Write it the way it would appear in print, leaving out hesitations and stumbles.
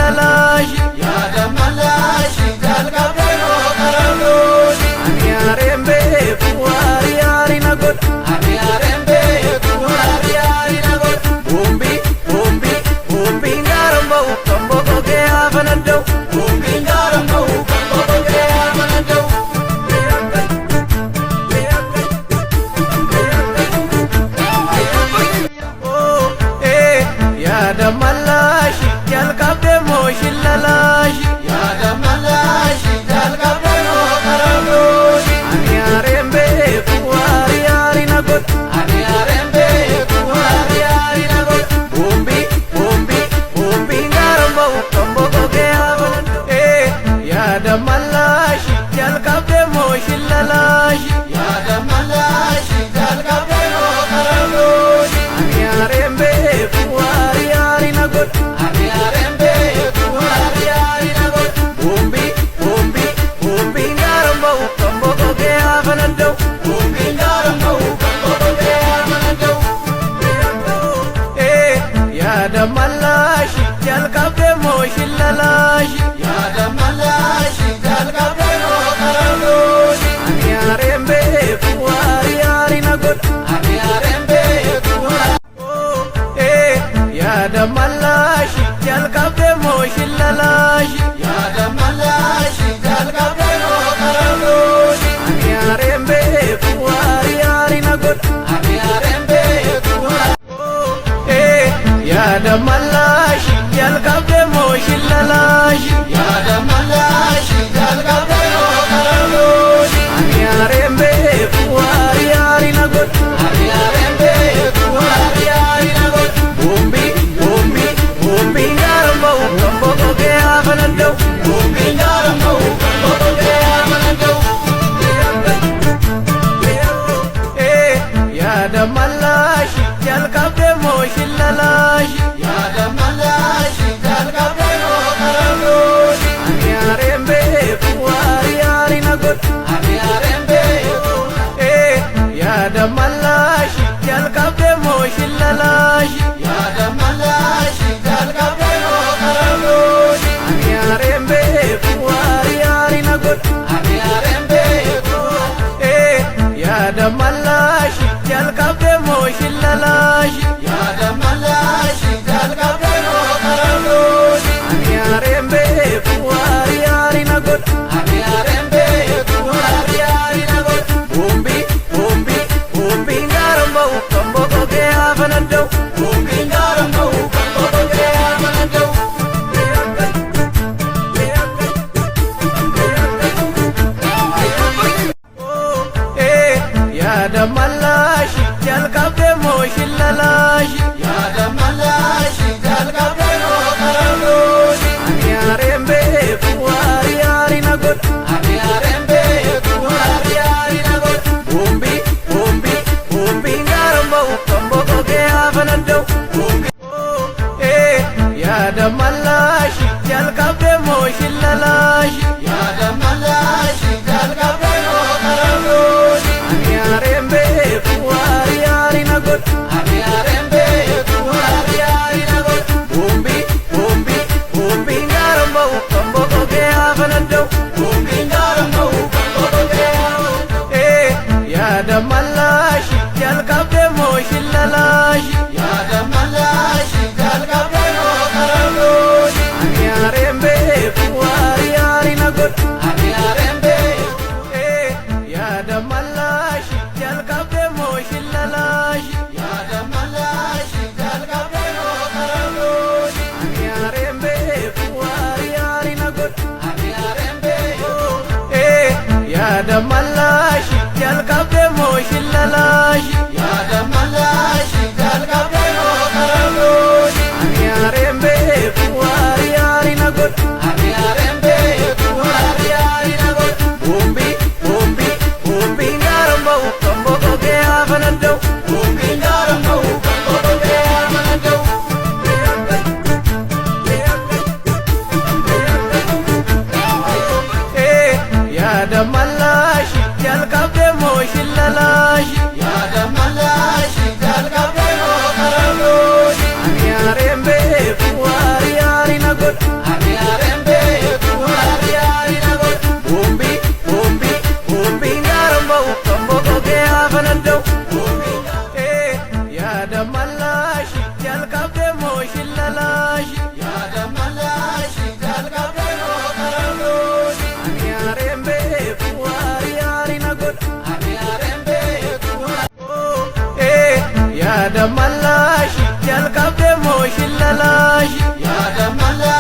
shillalaashi. Yaada malaashi jalqabdee moo karamdooshi. Ani aareen beeku waarii aarii na godha. Ani aareen beeku waarii aarii na godha. Boombii boombii boombiin gaaran ba'u kan boqogee hafan adda'u. Boombiin gaaran ba'u kan boqogee hafan adda'u. Yaada malaashi jalqabdee moo shillalaashi. Yaada malaashi jalqabdee moo karamdooshi. Ani aareen beeku waarii aarii na godha. Ani aareen beeku waarii aarii na godha. Boombii boombii boombiin gaaran ba'u kan boqogee hafan adda'u. Yaada malaashi jalqabdee moo shillalaashi. Yaada malaashi jalqabdee moo karamdooshi. Ani aareen beeku waarii aarii na godha. Ani aareen beeku waarii aarii na godha. Boombii boombii boombiin gaaran ba'u kan boqogee hafan adda'u. Boombiin gaaran ba'u kan boqogee hafan adda'u. Yaada malaashi jalqabdee moo shillalaashi. Yaada malaashi jalqabdee moo karamdooshi. Ani aareen beeku waarii aarii na godha. Ani aareen beeku waarii. Yaada malaashi jalqabdee moo shillalaashi. Yaada malaashi jalqabdee moo karamdooshi. Ani aareen beeku waarii aarii na godha. Ani aareen beeku waarii. Yaada malaashi jalqabdee moo shillalaashi. Yaada malaashi jalqabdee moo karamdooshi. Ani aareen beeku waarii aarii na godha. Ani aareen beeku waarii aarii na godha. Boombii boombii boombiin gaaran ba'u kan boqogee hafan adda'u. Boombiin gaaran ba'u kan boqogee hafan adda'u. Yaada malaashi jalqabdee moo shillalaashi. Yaada malaashi jalqabdee moo karamdooshi. Ani aareen beeku waarii aarii na godha. Ani aareen beeku. Yaada malaashi jalqabdee moo shillalaashi. Yaada malaashi jalqabdee moo karamdooshi. Ani aareen beeku waarii aarii na godha. Ani aareen beeku. Yaada malaashi jalqabdee moo shillalaashi. Yaada malaashi jalqabdee moo karamdooshi. Ani aareen beeku waarii aarii na godha. Ani aareen beeku waarii aarii na godha. Boombii boombii boombiin gaaran ba'u kan boqogee hafan adda'u. Boombiin gaaran ba'u kan boqogee hafan adda'u. Yaada malaashi jalqabdee moo shillalaashi. Yaada malaashi jalqabdee moo karamdooshi. Ani aareen beeku waarii aarii na godha. Ani aareen beeku waarii aarii na godha. Boombii boombii boombiin gaaran ba'u kan boqogee hafan adda'u. Yaada malaashi jalqabdee moo shillalaashi. Yaada malaashi jalqabdee moo karamdooshi. Ani aareen beeku waarii aarii na godha. Ani aareen beeku waarii aarii na godha. Boombii boombii boombiin gaaran ba'u kan boqogee hafan adda'u. Boombiin gaaran ba'u kan boqogee hafan adda'u. Yaada malaashi jalqabdee moo shillalaashi. Yaada malaashi jalqabdee moo karamdooshi. Ani aareen beeku waarii aarii na godha. Ani aareen beeku. Yaada malaashi jalqabdee moo shillalaashi. Yaada malaashi jalqabdee moo karamdooshi. Ani aareen beeku waarii aarii na godha. Ani aareen beeku. Yaada malaashi jalqabdee moo shillalaashi. Yaada malaashi jalqabdee moo karamdooshi. Ani aareen beeku waarii aarii na godha. Ani aareen beeku waarii aarii na godha. Boombii boombii boombiin gaaran ba'u kan boqogee hafan adda'u. Boombiin gaaran ba'u kan boqogee hafan adda'u. Yaada malaashi jalqabdee moo shillalaashi. Yaada Yaada mallaashi jalqabdee moo shillalaashi. Yaada.